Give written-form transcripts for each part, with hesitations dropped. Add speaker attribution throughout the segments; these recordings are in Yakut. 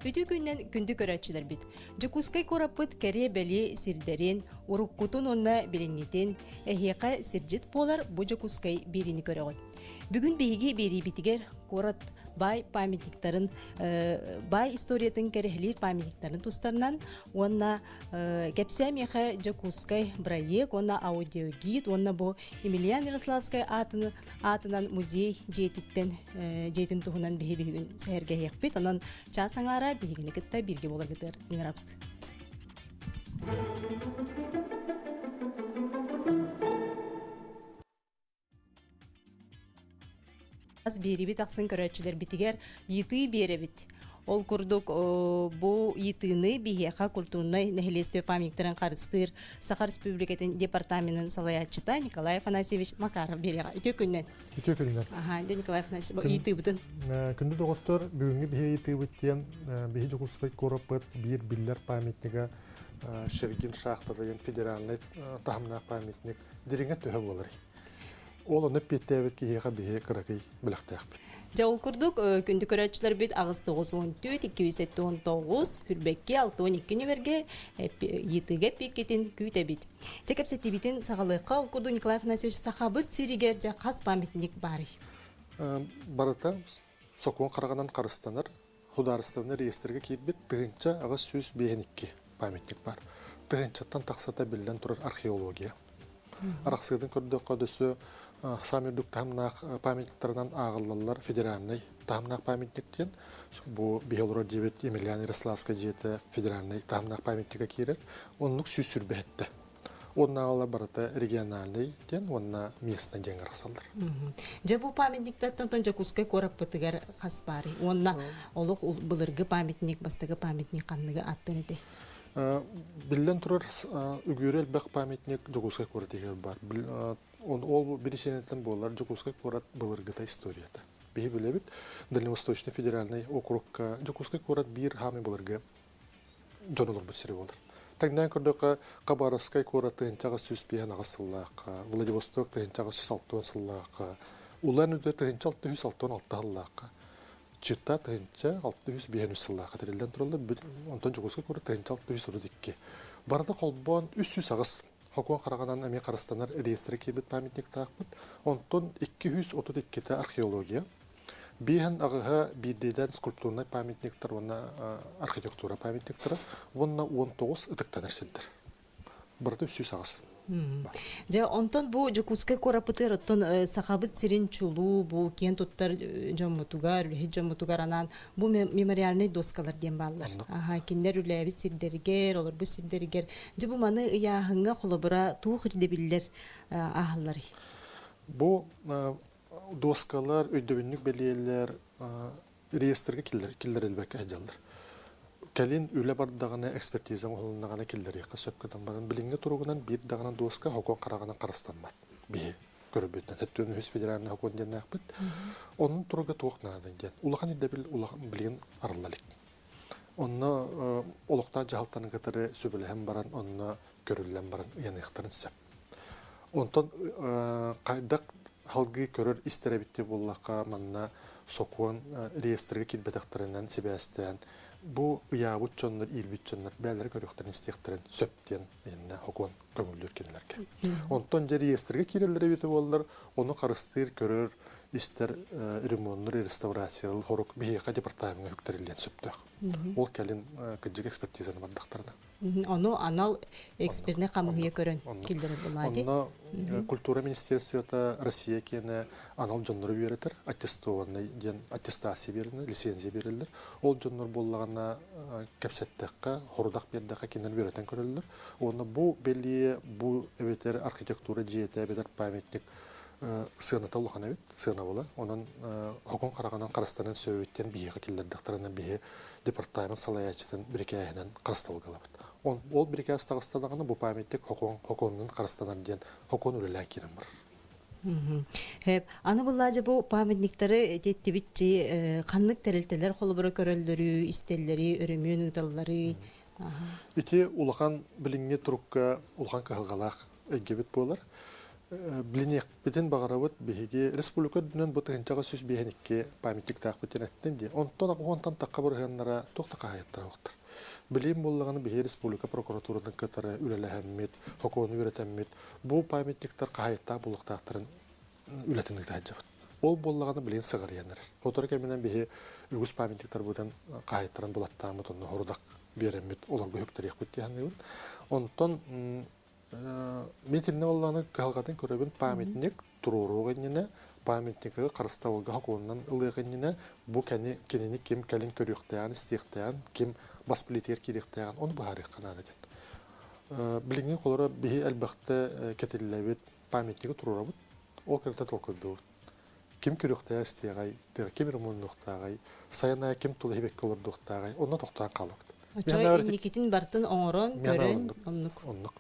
Speaker 1: Үтүө күннэн күндү көрөөччүлэрбит! Дьокуускай куораппыт кэрэ-бэлиэ сирдэрин, уруккутун уонна билиҥҥитин, эһиэхэ сирдьит буолар бу Дьокуускай биэриини көрөҕүт. Бүгүн биһиги биэриибитигэр куорат баай памятниктарын, баай историятын кэрэһилиир памятниктарын тустарынан уонна кэпсээ миэхэ Дьокуускай бырайыак уонна аудиогид уонна бу Емельян Ярославскай аатын аатынан музей дьиэтиттэн дьиэтин туһунан биһи бүгүн сэһэргэһиэхпит. Онон чаас аҥаара биһигини кытта бииргэ буоларгытыгар ыҥырабыт. Биэрибит ахсын көрөөччүлэрбитигэр ыйытыы биэрэбит. Ол курдук бу ыйытыыны биһиэхэ культурнай нэһилиэстибэ памятниктарын харыстыыр Саха Республикатын департаменын салайааччыта Николай Афанасьевич Макаров биэриэҕэ. Үтүө күннэн.
Speaker 2: Үтүө күннэр.
Speaker 1: Аха, дьэ Николай Афанасьевич, ыйытыыбытын.
Speaker 2: Күндү доҕоттор, бүгүҥҥү биһи ыйытыыбыт диэн биһи Дьокуускай куораппыт биир биллэр памятнига Шергин шахтата диэн федеральнай таһымнаах памятник дириҥэ төһө буоларый? Ол ону эппиэттээбит киһиэхэ биһи кыракый бэлэхтээхпит.
Speaker 1: Дьэ ол курдук, күндү көрөөччүлэрбит 894 279 Хүрбэкки 62 нүмергэ ыйытыыга эппиэккитин күүтэбит. Дьэ кэпсэтиибитин саҕалыахха. Ол курдук Николай Афанасьевич сахабыт сиригэр дьэ хас памятник баарый?
Speaker 2: Барыта сокуон хараҕынан харыстанар судаарыстыбаннай реестргэ киирбит 1852 памятник баар. Тыһыынчаттан тахсата биллэн турар археология. Арахсыытын көрдөххө дөссө саамай үрдүк таһымнаах памятниктарынан ааҕыллаллар федеральнай таһымнаах памятник диэн. Бу биһи олорор дьиэбит Емельян Ярославскай дьиэтэ федеральнай таһымнаах памятникка киирэр. Оннук 127. Уоннааҕылар барыта региональный диэн уонна местный диэн арахсаллар.
Speaker 1: Дьэ бу памятниктартан Дьокуускай куораппытыгар хас баарый? Уонна олох былыргы памятник, бастакы памятник ханныгы аттын этэй?
Speaker 2: Биллэн турар, үгүөрү элбэх памятник Дьокуускай куорат иһигэр баар. Ол биричиинэтин буолар Дьокуускай куорат былыргыта историята. Биһи билэбит, Дальневосточный федеральный округка Дьокуускай куорат биир хаамый былыргы дьон олорбут сирэ буолар. Тэҥнээн көрдөххө, Хабаровскай куорат 1858 сыллаахха, Владивосток 1860 сыллаахха, Улан-Удэ 1666 сыллаахха, Чита 1653 сыллаахха тэриллэн тураллар, онтон Дьокуускай куорат 1632. Барыта холбоон 308 хокуон хараҕынан эмиэ харыстанар реестрэ киирбит памятниктаахпыт. Онтон 232-тэ археология, Биэһин аҕыһа биирдиилээн скульптурнай памятниктар уонна архитектура памятниктара уонна 19 ытыктанар сирдэр. Барыта 308.
Speaker 1: Дьэ, онтон бу Дьокуускай куораппытыгар оттон Сахабыт сирин чулуу бу киэн туттар дьоммутугар, үлэһит дьоммутугар анаан бу мемориальнай доскалар диэн бааллар. Аха, кинилэр үлээбит сирдэригэр, олорбут сирдэригэр. Дьэ, бу маны ыйааһыҥҥа холобура туох ирдэбиллэр ааһалларый?
Speaker 2: Бу Дуоскалар, өйдөбүнньүк бэлиэлэр реестргэ киллэрилбэккэ сылдьаллар. Кэлин үлэ бардаҕына, экспертиза оҥоһулуннаҕына киллэриэххэ сөп гынан баран, билиҥҥи туругунан биир даҕаны дуоска хокуон хараҕынан харыстаммат. Биһи көрбүтүнэн өттүн үһүс федеральный хокуон диэннээхпит. Оннун туруга туох наада диэн. Улахан ирдэбил улахан билигин арылла илик. Онно олохтоох дьаһалтаны кытары сүбэлэһэн баран, онно көрүллэн баран ыйаныахтарын сөп. Онтон хайдах салгыы көрөр истэр эбит буоллахха, манна сокуон реестргэ киирбэтэхтэринэн сибээстээн, бу ыйаабыт дьоннор, иирбит дьоннор бэйэлэрэ көрүөхтэрин истиэхтэрин сөп диэн иннэ сокуон көҥүллүүр кинилэргэ. Онтон дьэ реестргэ киирэллэр эбитэ буоллар, ону харыстыыр, көрөр, истэр ремоннур, реставрациялар хорук биһиэхэ департамеҥҥа үктэриллиэн сөптөөх. Ол кэлин кырдьык экспертизаны бардахтарына.
Speaker 1: Ону анал экспертнэй хамыыһыйа көрөн киллэрэр буолаа дии.
Speaker 2: Онно культура министерствота Россия киэнэ анал дьоннору үөрэтэр, аттестованный диэн аттестация биэрэллэр, лицензия биэрэллэр. Ол дьоннор буоллаҕына кэпсэттэххэ, хорудах биэрдэххэ кинилэр үөрэтэн көрөллөр. Уонна бу бэлиэ, бу эбэтэр архитектура дьиэтэ, эбэтэр памятник сыаната улахан эбит, сыанабыла. Онон хокун хараҕынан харыстанан сөбүттэн биһиэхэ киллэрдэхтэринэ биһи департамент салайааччытын бирикээһинэн харыстабылга ылабыт. Ол бирикээс таҕыста даҕаны бу памятник хокуонунан харыстанар диэн хокуон үлэлээн киирэн барар.
Speaker 1: Хэп, аны буллаажа бу памятниктары тиэттибитчи ханнык тэрилтэлэр холобура көрөллөрү, истэллэри, өрөмүөн ыыталлары.
Speaker 2: Ити улахан билиҥҥи турукка улахан кыһалҕалаах эйгэбит буолар. Билиниэхпитин баҕарабыт биһиги республика үрдүнэн бу тыһыынчаҕа 152 памятниктаахпыт диэн эттин дии. Онтон онтон тахха бырыһыаннара туох да хаһаайыттара суохтар. Билим буоллаҕына биһиги республика прокуратуратын кытары үлэлэһэммит, сокуону үөрэтэммит, бу памятниктар хаһаайыттаах буолуохтаахтарын үлэтин ыыта сылдьабыт. Ол буоллаҕына билигин сыҕарыйан эрэр. Сотору кэминэн биһи үгүс памятниктарбытын хаһаайыттарын булаттааммыт онно хорудах биэрэммит олорго үктэриэхпит дии саныыбын. Онтон Мин итиннэ буоллаҕына кыһалҕатын көрөбүн памятник туруоруох иннинэ, памятнигы харыстабылга сокуонунан ылыах иннинэ бу кэни кинини ким кэлин көрүөхтээҕин, истиэхтээҕин, ким бас билиитигэр киириэхтээҕин ону быһаарыахха наада диэн. Билиҥҥи холоро биһи элбэхтэ кэтиллэбит памятнигы туруорабыт, ол кэнниттэн толкуйдуубут. Ким көрүөхтээҕ истиэҕэй, ким ремоннуохтааҕай, сайын аайы ким тула иһибэккэ олордуохтааҕай, онно тохтоон хаалабыт.
Speaker 1: Оччоҕо инникитин бартын оҥорон, көрөн, оннук.
Speaker 2: Оннук.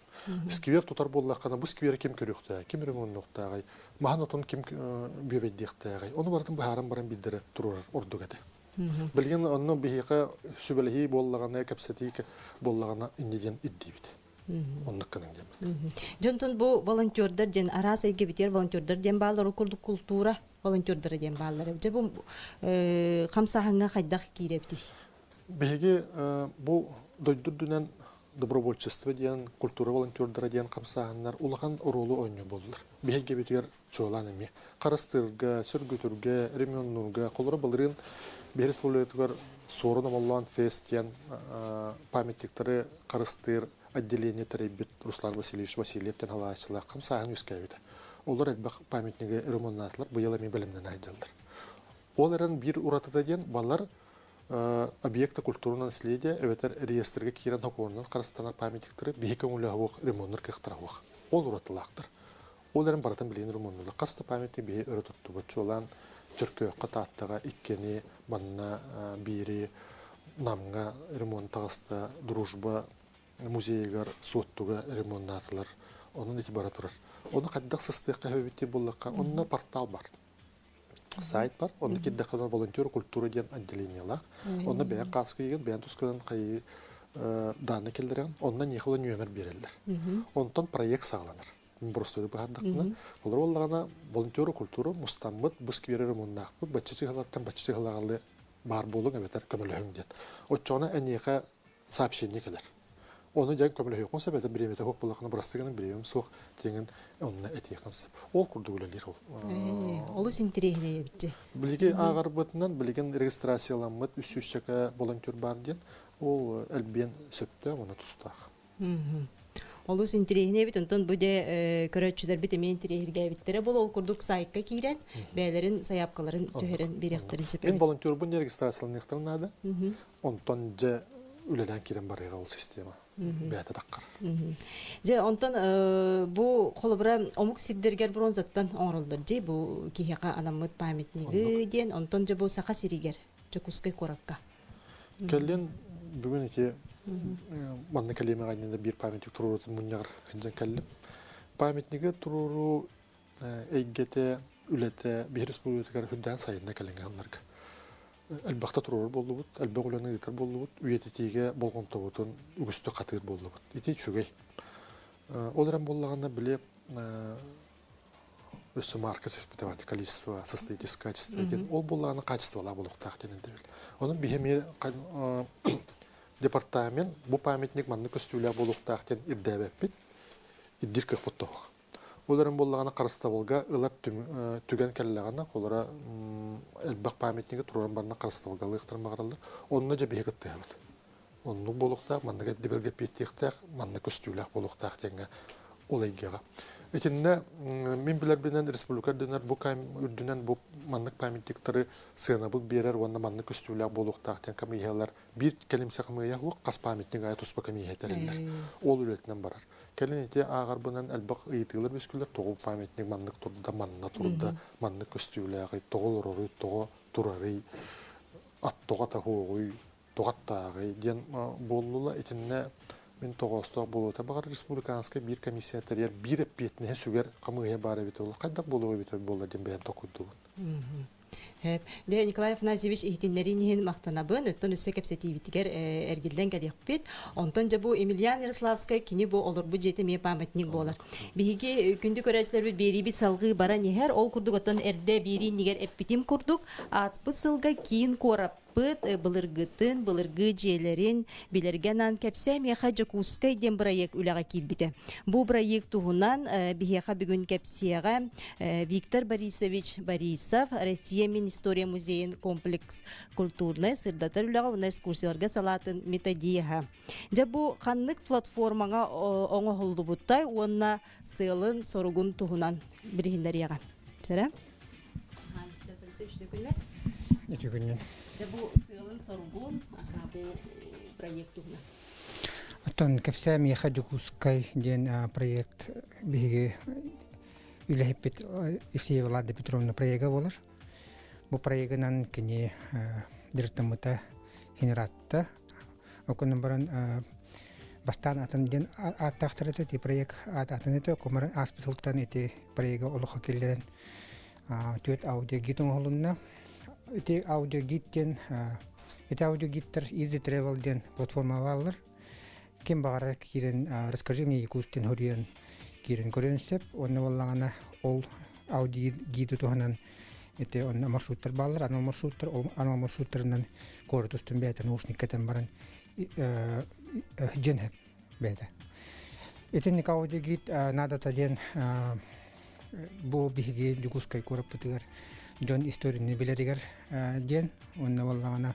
Speaker 2: Сквер тутар буоллаххына, бу сквери ким көрүөхтээҕэй, ким ремоннуохтааҕай, маһын отун ким бүөбэйдиэхтээҕэй, ону барытын быһааран баран биирдэрэ туруорар ордук этэ. Билигин онно биһиэхэ сүбэлэһии буоллаҕына, кэпсэтии буоллаҕына инньэ диэн ирдиибит. Оннук гынан диэн.
Speaker 1: Дьонтон бу волонтердар диэн араас эйгэ битиэр волонтердар диэн бааллар, ол курдук култуура волонтердара диэн бааллар. Дьэ бу хамсааһыҥҥа хайдах киирэбитий?
Speaker 2: Биһиги бу дойду үрдүнэн добровольчество диэн, культура волонтердара диэн хамсааһыннар улахан оруолу оонньуу буоллулар. Биһиги битигэр чуолаан эмиэ харыстыырга, сөргүтүргэ, ремоннуурга, холоро былырыын биһи республикатыгар Суорун Омоллоон фест диэн памятниктары харыстыыр отделение тэрийбит Руслан Васильевич Васильевтэн халааччылаах хамсааһын үөскээбитэ. Олор элбэх памятнигы ремоннаатылар, быйыл эмиэ бэлэмнэнэ сылдьаллар. Ол эрэн биир уратыта диэн балар объекты культурного наследия эбэтэр реестргэ киирэн сокуонунан харыстанар памятниктары биһи көҥүлэ суох ремоннур кыахтара суох. Ол уратылаахтар. Ол эрэн барытын билигин ремоннулар. Хас да памятник биһи өрө туттубут. Чуолаан Чөркөөххө, Тааттаҕа иккини, манна биири, Намҥа ремонт таҕыста, Дружба музейыгар Суоттуга ремоннаатылар. Онон ити бара турар. Ону хайдах сыстыахха сөбүт буоллахха, онно портал бар. Сайт бар. Онно киирдэххэ волонтер культура диэн отделениелаах. Онно бэйэҥ кааскыйгын, бэйэҥ тускунан хайыы даанны киллэрэн, онно ньиэхэ нүөмэр биэрэллэр. Онтон проект саҕаланар. Боростуойу быһаардахпына, олор буоллаҕына волонтер культура мустаммыт, бу скверер муннаахпыт, бачча чыһылаттан бачча чыһылаҕалы баар буолуҥ эбэтэр көмөлөһүҥ диэн. Оччоҕуна эйиэхэ сообщение кэлэр. Ону дьэн көмөлөһүөххүн сөп, это бириэмэтэ суох буоллаххына бырастыы гынан бириэмэм суох диэҥин онно этиэххин сөп. Ол курдук үлэлиир ол.
Speaker 1: Олус интэриэһинэй эбит.
Speaker 2: Билиги ааҕарбытынан билигин регистрацияламмыт үс сүүсчэкэ волонтер бар диэн ол элбиэн сөптөөх уонна тустаах.
Speaker 1: Олус интэриэһинэй эбит. Онтон бу дьэ көрөөччүлэрбит эмиэ интэриэһиргээбиттэрэ бол ол курдук сайтка киирэн бэйэлэрин сайаапкаларын түһэрэн биэриэхтэрин сөп
Speaker 2: эбит. Мин волонтербун регистрацияланыахтарын наада. Онтон дьэ үлэлээн киирэн барыаҕа ол система бэйэтэ таххар.
Speaker 1: Дьэ онтон бу холобура омук сирдэригэр бронзаттан оҥороллор дии бу киһиэхэ анаммыт памятнигы диэн онтон дьэ бу Саха сиригэр Дьокуускай куоракка.
Speaker 2: Кэлин бүгүн ити манна кэлиэмэҕэ иннинэ биир памятник туруорутун мунньаҕар сылдьан кэллим. Памятнигы туруоруу эйгэтэ, үлэтэ биһи республикатыгар үрдээн сайынна кэлиҥҥи сылларга. Элбэхтэ туруорар буоллубут, элбэх үлэни ыытар буоллубут, үйэтитиигэ болҕомтобутун үгүстүк хатыыр буоллубут. Ити үчүгэй. Ол эрэн буоллаҕына, били өссө марка испытывать количество состоит из качества диэн ол буоллаҕына качестволаах буолуохтаах диэн ирдэбил. Онон биһи эмиэ департамент бу памятник маннык көстүүлээх буолуохтаах диэн ирдээбэппит, ирдиир кыахпыт тоһох. Ол эрэн буоллаҕына харыстабылга ылар түгэн кэллэҕинэ, холоро элбэх памятнигы туруоран баран харыстабылга ылыахтарын баҕараллар. Онно дьэ биһи кыттыһабыт. Оннук буолуохтаах, маннык ирдэбилгэ эппиэттиэхтээх, маннык көстүүлээх буолуохтаах диэҥҥэ ол эйгэҕэ. Итиннэ мин билэрбинэн республика үрдүнэн бу үрдүнэн бу маннык памятниктары сыанабыл биэрэр уонна маннык көстүүлээх буолуохтаах диэн хамыыһыйалар биир кэлимсэ хамыыһыйа суох, хас памятник аайы туспа комиссия тэриллэр. Ол үлэтинэн барар. Кэлин ити ааҕарбынан элбэх ыйытыылар үөскүүллэр. Тоҕо памятник маннык турда, манна турда, маннык көстүүлээҕий, тоҕо олороруй, тоҕо турарый, ат тоҕо таһуоҕуй, тоҕо аттааҕый диэн буоллула. Итиннэ мин тоҕоостоох буолуота баҕар республиканскай биир комиссия тэрийэр биир эппиэтинэһи сүгэр хамыыһыйа баар эбитэ буоллар хайдах буолуо эбитэ буолла диэн бэйэм токуйдубун.
Speaker 1: Дэ Николай Афанасьевич иһитиннэриин иһин махтанабын. Оттон өссө кэпсэтиибитигэр эргиллэн кэлиэхпит. Онтон дьэ бу Емельян Ярославскай кини бу олорбут дьиэтэ эмиэ памятник буолар. Биһиги күндү көрөөччүлэрбит биэриибит салҕыы баран иһэр. Ол курдук оттон эрдэ биэрии иннигэр эппитим курдук, ааспыт сылга киин куораппыт былыргытын, былыргы дьиэлэрин билэргэ анаан кэпсээ миэхэ Дьокуускай диэн бырайыак үлэҕэ киирбитэ. Бу бырайыак туһунан биһиэхэ бүгүн кэпсиэҕэ Виктор Борисович Борисов, Россия Мин история музейын комплекс культурнай сырдатар үлэҕэ уонна экскурсияларга салаатын методиһа. Дьэ бу ханнык платформаҕа оҥоһуллубутай уонна сыалын-соругун туһунан билиһиннэриэҕэ. Чэрэ? Виктор Борисович, үтүө
Speaker 3: күннэр.
Speaker 1: Дьэ бу сыалын-соругун бу проект туһунан.
Speaker 3: Оттон кэпсээ миэхэ Дьокуускай диэн проект биһиги үлэһиппит Евсеева Лада Петровна проега буолар. Бу проегынан кини директоммута хенератта. Окунан баран бастаан атын диэн ааттаахтар этэ, ити проект атын этэ, окумар ааспытылтан ити проега олохо киллэрэн түөрт аудиогид оҥоһулунна. Ити аудиогид диэн ити аудиогидтар Easy Travel диэн платформа бааллар. Ким баҕарар киирэн «Расскажи мне Якутск» диэн хоруйан киирэн көрүөн сөп. Онно буоллаҕына ол аудиогиды туһанан ити онно маршруттар бааллар. Анал маршруттар, ол анал маршруттарынан куорат устун бэйэтэ наушник кэтэн баран дьиэн бэйэтэ. Итинник аудиогид наадата диэн бу биһиги Дьокуускай куораппытыгар дьон историяны билэригэр диэн уонна буоллаҕына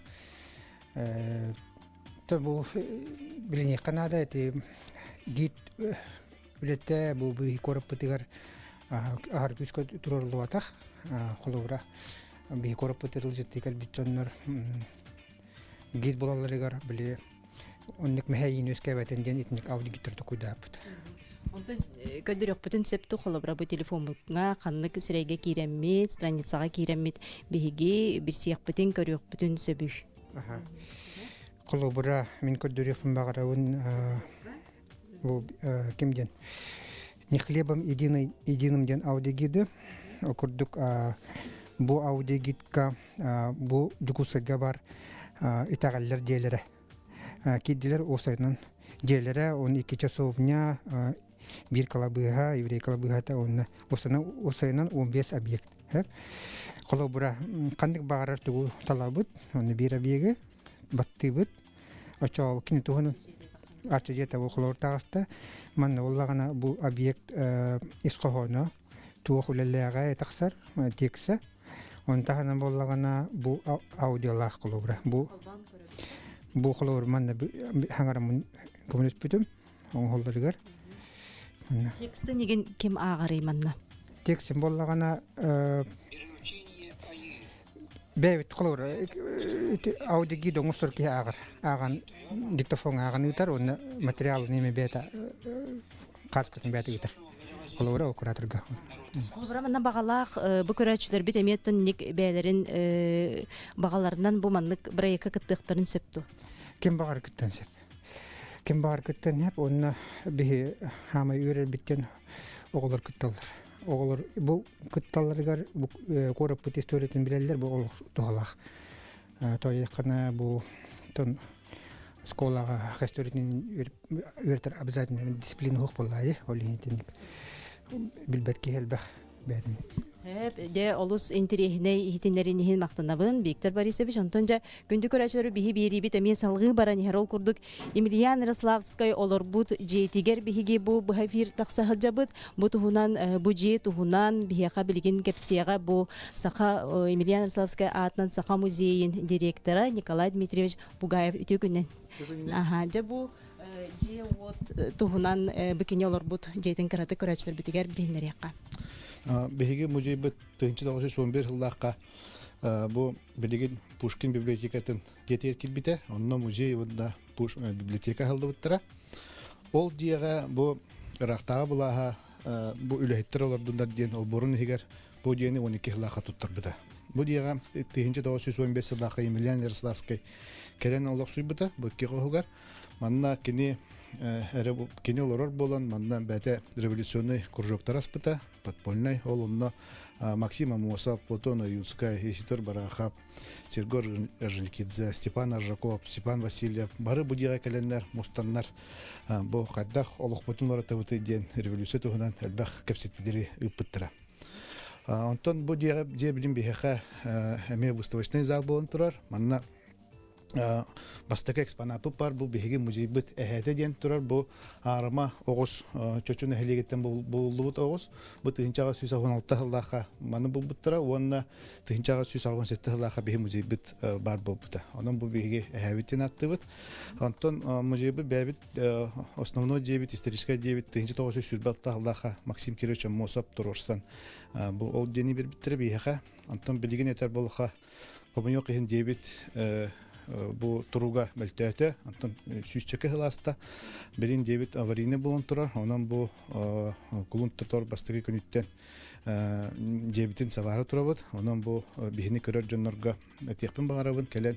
Speaker 3: бу билиниэххэ наада ити гид үлэтэ бу биһиги куораппытыгар аһар күүскэ туруоруллубатах холобура биһиги куораппытыгар ыалдьыттыы кэлбит дьоннор гид буолалларыгар били оннук мэһэйиини үөскээбэтин диэн итинник аудиогидтары токуйдааппыт.
Speaker 1: Онтон көрдөрүөхпүтүн сөптү холобура бу телефоммутуҥа ханнык сирэйгэ киирэммит, страницаҕа киирэммит биһиги билсиэхпитин, көрүөхпүтүн сөбүй?
Speaker 3: Холобура мин көрдөрүөхпүн баҕарабын бу ким диэн не хлебом единый единым диэн аудиогиды ол курдук бу аудиогидка бу Дьокуускайга бар итэҕэллэр дьиэлэрэ киирдилэр уопсайынан дьиэлэрэ он икки часовня биир кылабыыһа еврей кылабыыһата уонна уопсайынан 15 объект холобура ханнык баҕарар тугу талабыт онно биир объегы баттыыбыт оччоҕо кини туһунан арчы дьиэтэ бу холобур таҕыста манна буоллаҕына бу объект ис хоһооно туох үлэлээҕэ тахсар текса он таһынан буоллаҕына бу аудиолаах холобура бу бу холобур манна хаҥараммын көмөлөспүтүм оҥоһулларыгар
Speaker 1: Тексты нигин ким ааҕарый манна?
Speaker 3: Текстин буоллаҕына бэйэбит холобур аудиогид оҥостор киһи ааҕар ааҕан диктофоҥҥа ааҕан ыытар уонна материалын эми бэйэтэ хааскытын бэйэтэ ыытар холобура операторга
Speaker 1: Холобура манна баҕалаах бу көрөөччүлэрбит эмиэ ник бэйэлэрин баҕаларынан бу маннык бырайыакка кыттыахтарын сөп дуо?
Speaker 3: Ким баҕар кыттан сөп. Ким баҕар кыттан сөп уонна биһи хаамай үөрэрбиттэн оҕолор кытталлар. Оҕолор бу кытталларыгар бу куораппыт историятын билэллэр бу олох туһалаах. Тоойдоххуна бу тон школаҕа историятын үөрэтэр обязательно дисциплина суох буоллаа ол иһин итинник билбэт киһи элбэх бэйэтин.
Speaker 1: Дьэ, олус интэриэһинэй иһитиннэрин иһин махтанабын, Виктор Борисович. Онтон дьэ, күндү көрөөччүлэр биһи биэриибит эмиэ салҕыы баран иһэр. Ол курдук, Емельян Ярославскай олорбут дьиэтигэр биһиги бу быһа эфир тахса сылдьабыт. Бу туһунан, бу дьиэ туһунан биһиэхэ билигин кэпсиэҕэ бу Саха Емельян Ярославскай аатынан Саха музейын директора Николай Дмитриевич Бугаев үтүө күннэн. Аха, дьэ бу дьиэ-уот туһунан бу кини олорбут дьиэтин кыратык көрөөччүлэрбитигэр билиһиннэриэххэ.
Speaker 4: Биһиги музейбыт 1911 сыллаахха бу билигин Пушкин библиотекатын дьиэтигэр киирбитэ. Онно музей уонна библиотека аһыллыбыттара. Ол дьиэҕэ бу ыраахтааҕы былааһа бу үлэһиттэр олордуннар диэн олбуорун иһигэр бу дьиэни 12 сыллаахха туттарбыта. Бу дьиэҕэ 1915 сыллаахха Емельян Ярославскай кэлэн олохсуйбута бу икки хоһугар. Манна кини эрэ кини олорор буолан манна бэйэтэ революционный кружоктар аспыта, подпольнай. Ол онно Максим Амосов, Платон Ойунскай, Исидор Барахов, Сергор Орджоникидзе, Степан Аржаков, Степан Васильев бары бу дьиэҕэ кэлэннэр, мустаннар бу хайдах олохпутун уларытабытый диэн революция туһунан элбэх кэпсэтиилэри ыыппыттара. Онтон бу дьиэҕэ дьиэ билим биһиэхэ эмиэ выставочный зал буолан турар. Манна бастакы экспонаппыт бар бу биһиги музейбыт эһээтэ диэн турар бу аарыма оҕус Чочу нэһилиэгиттэн булуллубут оҕус бу 1816 сыллаахха маны булбуттара уонна 1887 сыллаахха биһи музейбыт баар буолбута. Онон бу биһиги эһээбит диэн аттыбыт. Онтон музейбыт бэйэбит основной дьиэбит, историческай дьиэбит 1926 сыллаахха Максим Кирович Аммосов туруорсан бу ол дьиэни биэрбиттэрэ биһиэхэ. Онтон билигин этэр буоллахха хомойуох иһин диэбит бу туруга мөлтөөтө, онтон сүүсчэкэ сыл ааста. Билин диэбит аварийный буолан турар, онон бу кулун тутар бастакы күнүттэн дьиэбитин сабаары турабыт. Онон бу биһини көрөр дьоннорго этиэхпин баҕарабын, кэлэн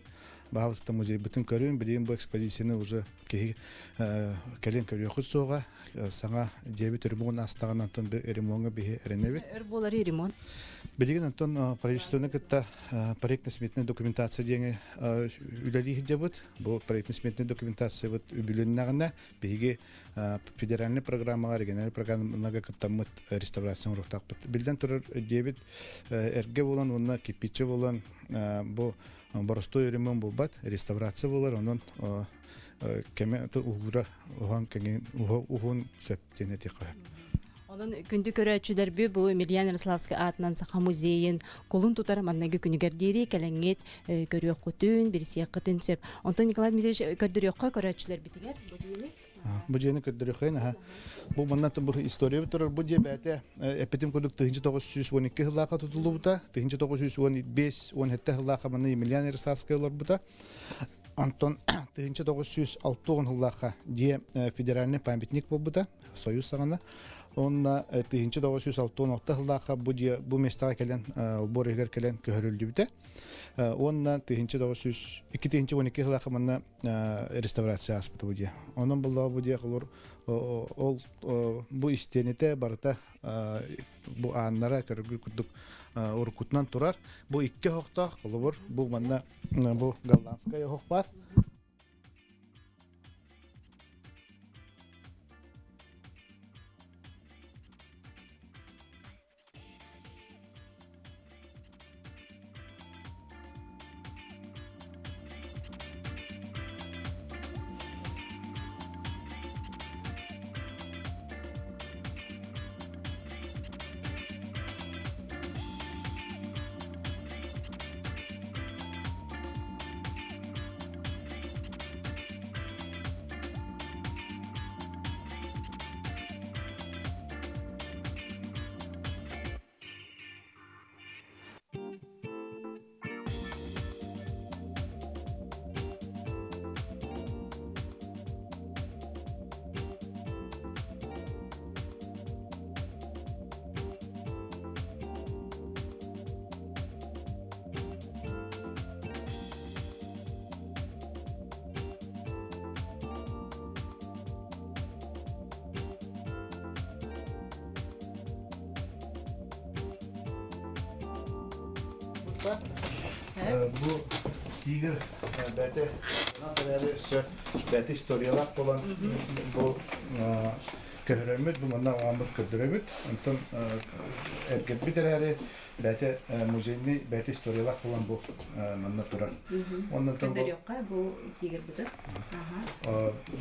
Speaker 4: баһаалыста музейбытын көрүн, билигин бу экспозицияны уже киһи кэлин көрүөхүт суоҕа. Саҥа дьиэбит ремонт астаҕына онтон ремоҥҥа биһи эрэнэбит.
Speaker 1: Өр буолар ремонт?
Speaker 4: Билигин онтон правительствоны кытта проектно-сметная документация диэҥи үлэлии сылдьабыт. Бу проектно-сметная документациябыт үбүлүннэҕинэ биһиги федеральный программаҕа, региональный программаларга кыттаммыт реставрация оҥоруохтаахпыт. Биллэн турар, дьиэбит эргэ буолан уонна кирпиччэ буолан бу боростуой ремонт буолбат, реставрация буолар, онон кэмэ уһуура уһан кэҥин уһун сөп диэн этиэххэ сөп.
Speaker 1: Онон күндү көрөөччүлэрби бу Емельян Ярославскай аатынан Саха музейын кулун тутар манныгы күнүгэр диэри кэлэҥҥит көрүөххүтүн, билсиэххитин сөп. Онтон Николай Дмитриевич көрдөрүөххэ көрөөччүлэрбитигэр бу дьиэни.
Speaker 4: Бу дьиэни көрдөрүөххэ аха. Бу манна бу история турар бу дьиэ бэйэтэ эппитим курдук 1912 сыллаахха тутуллубута, 1915-17 сыллаахха манна Емельян Ярославскай олорбута. Онтон 1960 сыллаахха дьиэ федеральный памятник буолбута Союз саҕана. Онно 1966 сыллаахха бу дьиэ бу местаҕа кэлэн олбуор иһигэр кэлэн көһөрүллүбүтэ. Уонна 1900 2012 сыллаахха манна реставрация ааспыта бу дьиэ. Онон буллаҕа бу дьиэ холор ол бу истиэнэтэ барыта бу ааннара көрөргүт курдук уруккутунан турар. Бу икки оһохтоох холобур бу манна бу голландскай оһох баар. Бу тигр бэйэтэ өссө бэйэтэ историялаах буолан бу көһөрөммүт бу манна оҥооммут көрдөрөбүт. Онтон эргэрбит эрээри бэйэтэ музейный бэйэтэ историялаах буолан бу манна турар.
Speaker 1: Оннотон бу тигрбыты.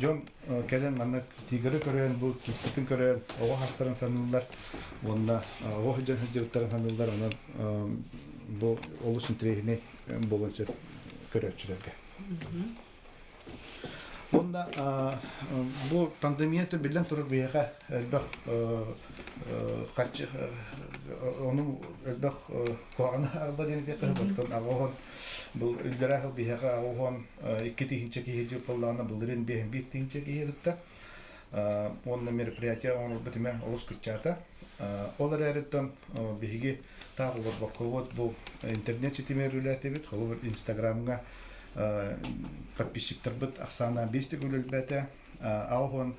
Speaker 4: Дьон кэлэн манна тигры көрөн, бу кииппитин көрөн, оҕо хастарын саныыллар уонна оҕо сылдьан сылдьыбыттарын саныыллар. Онон бу олус интэриэһинэй буолуон сөп көрөөччүлэргэ. Уонна бу пандемия биллэн турар биһиэхэ элбэх харчы ону элбэх куһаҕаны аҕалла диэн этиэххэ сөп. Оттон аҕа бу үллэрэ сыл биһиэхэ 82 тыһыынча киһи буоллаҕына былырыын 51 тыһыынча киһи кытта уонна мероприятие оҥорбут имэ олус кыччаата. Ол эрээриттэн биһиги таах олорбокко вот бу интернет ситимигэр үлэлээтибит. Холобур Инстаграмҥа Подписчиктарбыт ахсаана 5 төгүл элбээтэ. Аҕыс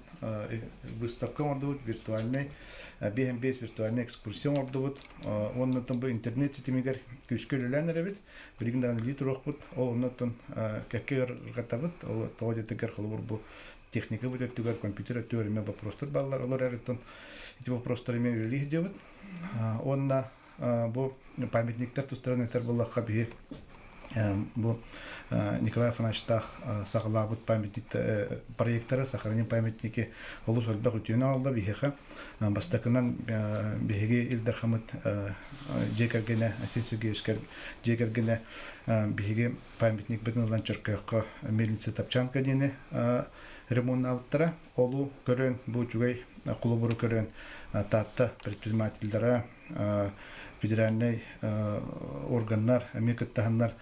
Speaker 4: выставка оҥордубут, виртуальнай 5 виртуальнай экскурсия оҥордубут. Уонна бу интернет ситимигэр күүскэ үлэлээн эрэбит. Билигин даҕаны үлэлии туруохпут. Ол оннуттан кэккэ ыарырҕатабыт. Ол тоҕо диэтигэр холобур бу техника бут өттүгэр, компьютер өттүгэр эмиэ вопростар бааллар. Олор эрэртэн ити вопростар эмиэ үлэлии сылдьабыт. Уонна бу памятниктар тустарынан этэр буоллахха биһи бу Николай Афанасьевтаах саҕалаабыт памятник проектара «Сохраним памятники» олус элбэх үтүөнү аҕалла биһиэхэ. Бастакынан биһиги Ил Дархаммыт дьиэ кэргэнэ Асиль Сергеевичка дьиэ кэргэнэ биһиги памятникпытын ылан Чөркөөххө мельница Тапчанка диэни ремоннаабыттара. Олу көрөн, бу үчүгэй холобуру көрөн Таатта предпринимателлара, федеральнай органнар эмиэ кыттаһаннар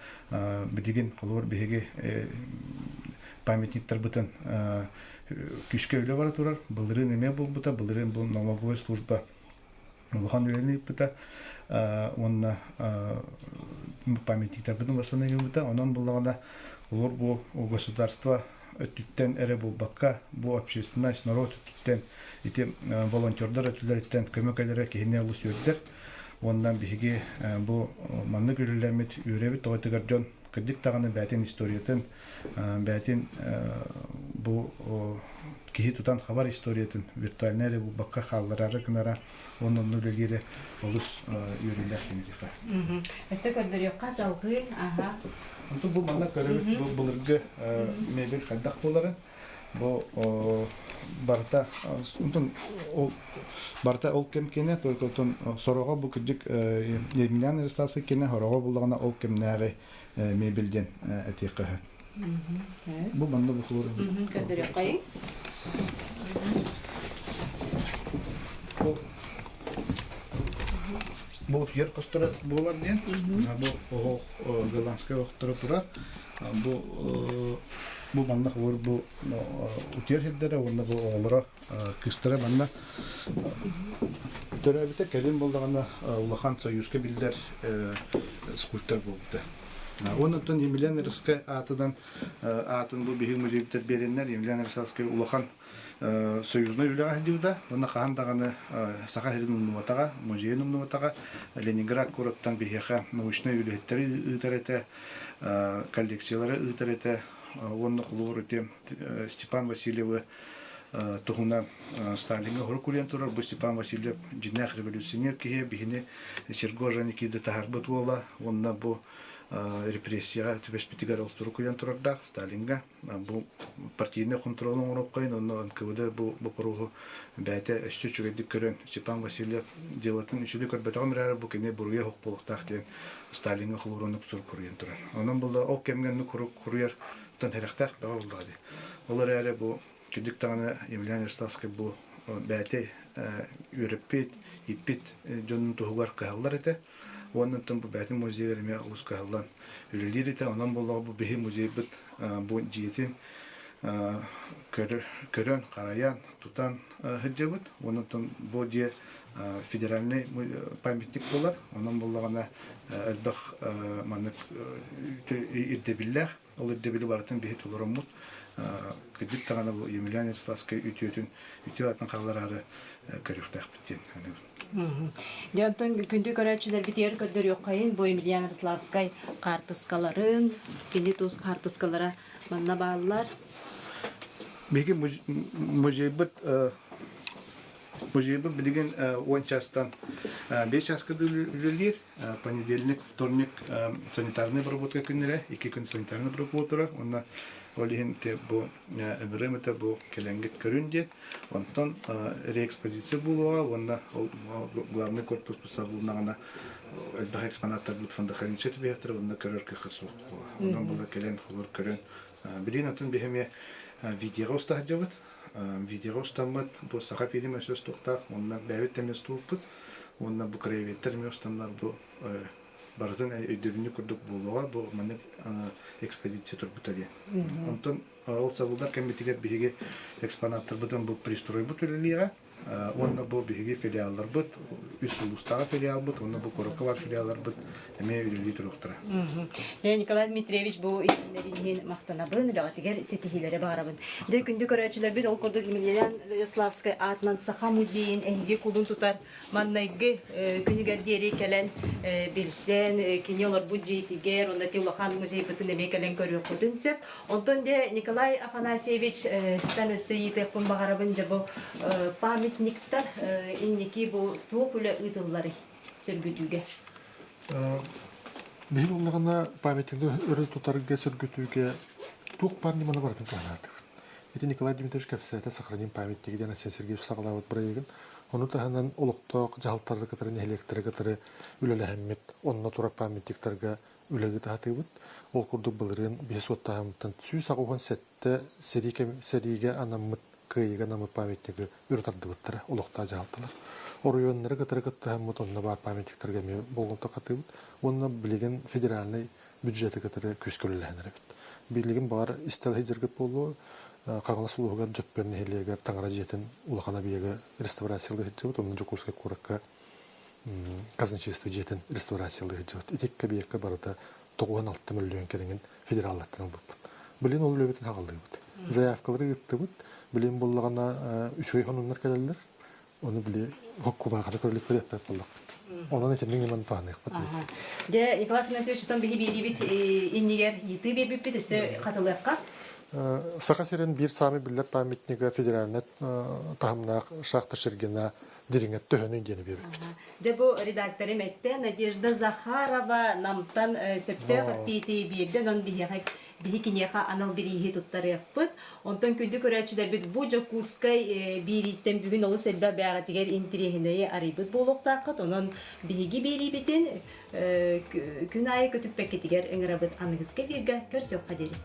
Speaker 4: билигин холобур биһиги памятниктарбытын күүскэ үлэ бара турар. Былырыын эмиэ буолбута, былырыын бу налоговая служба улахан үлэни ыыппыта уонна памятниктарбытын восстановибыта. Онон буллаҕына олор бу государство өттүттэн эрэ буолбакка, бу общественность, норуот өттүттэн ити волонтердар өттүлэриттэн көмө кэлэрэ киһини олус үөрдэр. Уонна биһиги бу маннык үлэлэммит үөрэбит тоҕотугар дьон кырдьык даҕаны бээтин историятын, бээтин бу киһи тутан хабар историятын виртуальнай эрэ буолбакка хаалларары гынара уонна онно үлэлиирэ олус үөрүүлээх киниэхэ.
Speaker 1: Өссө көрдөрүөххэ салгыы. Аха.
Speaker 4: Онтон бу манна көрөбүт бу былыргы мебель хайдах буоларын. Бу барыта онтон ол барыта ол кэм кэнэ только отон сороҕо бу кырдьык Емельян Ярославский кэнэ сороҕо буллаҕына ол кэмнээҕи мебель диэн этиэххэ сөп. Бу манна бу хлор.
Speaker 1: Көрдөрүөххэй.
Speaker 4: Бу ер хосторо буолар диэн. Бу оһох голландскай оһохторо турар. Бу бу манна хлор бу утуйар сирдэрэ уонна бу оҕолоро кыыстара манна төрөөбүтэ кэлин буоллаҕына улахан союзка биллэр скульптор буолбута. Уонна оттон Емельян Рыскай аатынан аатын бу биһиги музейбытыгар биэрэннэр Емельян Ярославскай улахан союзнай үлэҕэ сылдьыбыта уонна хаһан даҕаны Саха сирин умнубатаҕа, музейын умнубатаҕа. Ленинград куораттан биһиэхэ научнай үлэһиттэри ыытар этэ, коллекциялары ыытар этэ уонна холобур ити Степан Васильевы туһунан Сталиҥҥа уһурук уруйан турар бу Степан Васильев дьиҥнээх революционер киһи биһини Серго Жаникидзе таһаарбыт уола уонна бу репрессияҕа түбэспитигэр ол сурук уйан турардаах Сталиҥҥа бу партийнай хонтуруолу оҥоруоххайын онно НКВД бу боппуруоһу бэйэтэ өссө үчүгэйдик көрөн Степан Васильев дьыалатын үчүгэй көрбөтөҕүм эрээри бу кини буруйа суох буолуохтаах диэн Сталиҥҥа холуурунук сурук суруйан турар. Онон буолла ол кэмҥэ оннук суруйар тон сэрэхтээх бөҕө буоллаҕа дии. Ол эрээри бу кырдьык даҕаны Емельян Ярославскай бу бэйэтэ үөрэппит, ииппит дьонун туһугар кыһаллар этэ. Уонна оттон бу бэйэтин музейыгар эмиэ олус кыһаллан үлэлиир этэ. Онон буоллаҕа бу биһи музейбыт бу дьиэтин көрөн, харайан, тутан сылдьабыт. Уонна оттон бу дьиэ федеральный памятник буолар. Онон буоллаҕына элбэх маннык ирдэбиллээх. Ол ирдэбили барытын биһи толороммут. Кырдьык даҕаны бу Емельян Ярославскай үтүөтүн үтүө аатын хааллараары көрүөхтээхпит диэн саныыбын.
Speaker 1: Дьэ, онтон күндү көрөөччүлэрбитигэр көрдөрүөххэйин бу Емельян Ярославскай хаартыскаларын, кини тус хаартыскалара манна бааллар.
Speaker 4: Биһиги музейбыт Музейбыт билигин 10 чаастан 5 чааска үлэлиир. Понедельник, вторник санитарнай обработка күннэрэ, 2 күн санитарнай обработка уонна ол иһин бу МРМ это бу кэлэҥҥит көрүн диэн. Онтон реэкспозиция буолуоҕа уонна ол главный корпус сабылыннаҕына элбэх экспонаттарбыт фондохранилище түбэһиэхтэрэ уонна көрөр кыахха суох буолуоҕа. Онон була кэлэн холор көрөн билигин атын биһи эмиэ видеоҕа уста сылдьабыт. Видеоҕа устаммыт бу Саха фильм өссө устуохтаах уонна бэйэбит да эмиэ устубуппут уонна бу краеведтэр эмиэ устаннар бу барытын өйдөбүнньүк курдук буолуоҕа бу маннык экспозиция турбута диэн. Онтон ол сабыллар кэммитигэр биһиги экспонаттарбытын бу пристройбут үлэлиэҕэ. Уонна бу биһиги филиалларбыт, үс улуустааҕы филиалбыт уонна бу куоракка баар филиалларбыт эмиэ үлэлии туруохтара.
Speaker 1: Николай Дмитриевич бу иһиннэрин иһин махтанабын, үлэҕитигэр ситиһиилэри баҕарабын. Дьэ, күндү көрөөччүлэрбит, ол курдук Емельян Ярославскай аатынан Саха музейын эһиги кулун тутар маннайгы күнүгэр диэри кэлэн билсэн, кини олорбут дьиэтигэр, уонна ти улахан музейбытын эмиэ кэлэн көрүөххүтүн сөп. Онтон дьэ Николай Афанасьевич тан өссө ыйытыахпын баҕарабын, дьэ бу памятниктар инники бу туох үлэ ыытылларый сөргүтүүгэ?
Speaker 2: Биһиги буоллаҕына памятнигы өрө тутарга, сөргүтүүгэ туох баар ньыманы барытын туһанаатыбыт. Ити Николай Дмитриевич кэпсээтэ «Сохраним памятники» диэн Айсен Сергеевич саҕалаабыт бырайыагын. Ону таһынан олохтоох дьаһалталары кытары, нэһилиэктэри кытары үлэлэһэммит, онно турар памятниктарга үлэ ыыта Ол курдук былырыын биһи суоттааһыммыттан 187 сэрии кэм сэриигэ анаммыт кыайыыга анаммыт памятнигы өрө тардыбыттара, олохтоох дьаһалталар. Оройуоннары кытары кыттыһаммыт онно баар памятниктарга эмиэ болҕомто хатыыбыт уонна билигин федеральнай бюджеты кытары күүскэ үлэлэһэн эрэбит. Билигин баҕар истэл сылдьаргыт буолуо, Хаҥалас улууһугар Дьөппөн нэһилиэгэр Таҥара дьиэтин улахан объега реставрациялыы сылдьыбыт, онно Дьокуускай куоракка казначейство дьиэтин реставрациялыы сылдьыбыт. Ити кабиекка барыта 96 мөлүйүөн кэриҥин федераллартан ылбыппыт. Билин ол үлэбитин хаҕаллыыбыт. Заявкалары ыыттыбыт. Билин буоллаҕына үчүгэй сонуннар кэлэллэр. Ону били хоккубаахата көрүлүкпүт эппэт буоллахпыт. Онон итинник ньыманы туһаныахпыт диэтим.
Speaker 1: Дьэ, Николай Афанасьевич, биһи биэриибит иннигэр ыйытыы биэрбиппит өссө хатылыахха.
Speaker 2: Саха сирин биир саамай биллэр памятнига федеральнай таһымнаах шахта Шергина дириҥэ төһөнүй диэни биэрбиппит.
Speaker 1: Дьэ бу редакторым эттэ Надежда Захарова Намтан сөптөөх эппиэти биэрдэ, онон биһиэхэ биһи киниэхэ анал бирииһи туттарыахпыт. Онтон күндү көрөөччүлэрбит бу Дьокуускай биэрииттэн бүгүн олус элбэх бэйэҕитигэр интириэһинэйи арыйбыт буолуохтааххыт. Онон биһиги биэриибитин күн аайы көтүппэккитигэр ыҥырабыт. Аныгыскы эфиргэ көрсүөххэ диэри.